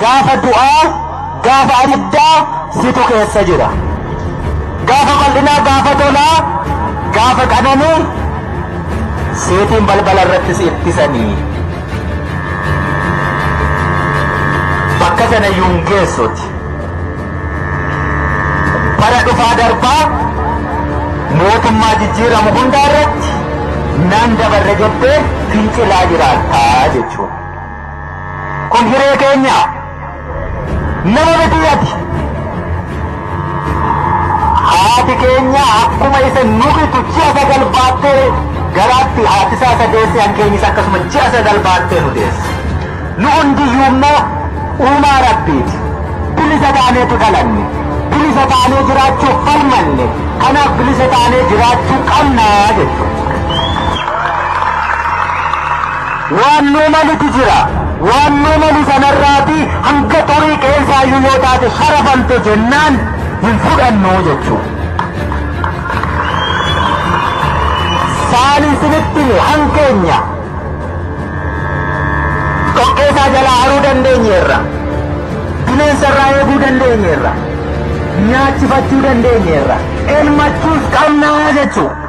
Gaafa du'aa, gaafa abiddaa situ keessa jira. Gaafa bal'inaa, gaafa tolaa, gaafa qananii seetiin balbala irratti si ittisanii. Bakka sana iyyuu hin geessuuti. Bara dhufaa darbaa mootummaa jijjiiramu hundaa irratti nan dabarre jettee fincilaa jiraattaa jechuudha. Kun hiree keenya. Nama miti ati. Haati keenya akkuma isa nuqitu ji'a 9 baattee garaatti haati isaa isa deesse hankeenyis akkasuma ji'a 9 baattee nu deesse. Nu hundiyyuu immoo uumaa Rabbiiti. Bilisa taaneetu dhalanne. Bilisa taanee jiraachuuf falmanne. Kanaaf bilisa taanee jiraachuu qabna jechuudha. Waan nuu malutu jira. Waan nuu malu sanarraati hanga xurii qeensaayyuu yoo taate sharafamte jennaan hin fudhannu jechuudha. Saanin sinitti hime hankeenya dhoqqeesaa jalaa haruu dandeenyeerra. Bineensarraa eeguu dandeenyeerra. Nyaachifachuu dandeenyeerra. Elmachuus qabnaa jechuudha.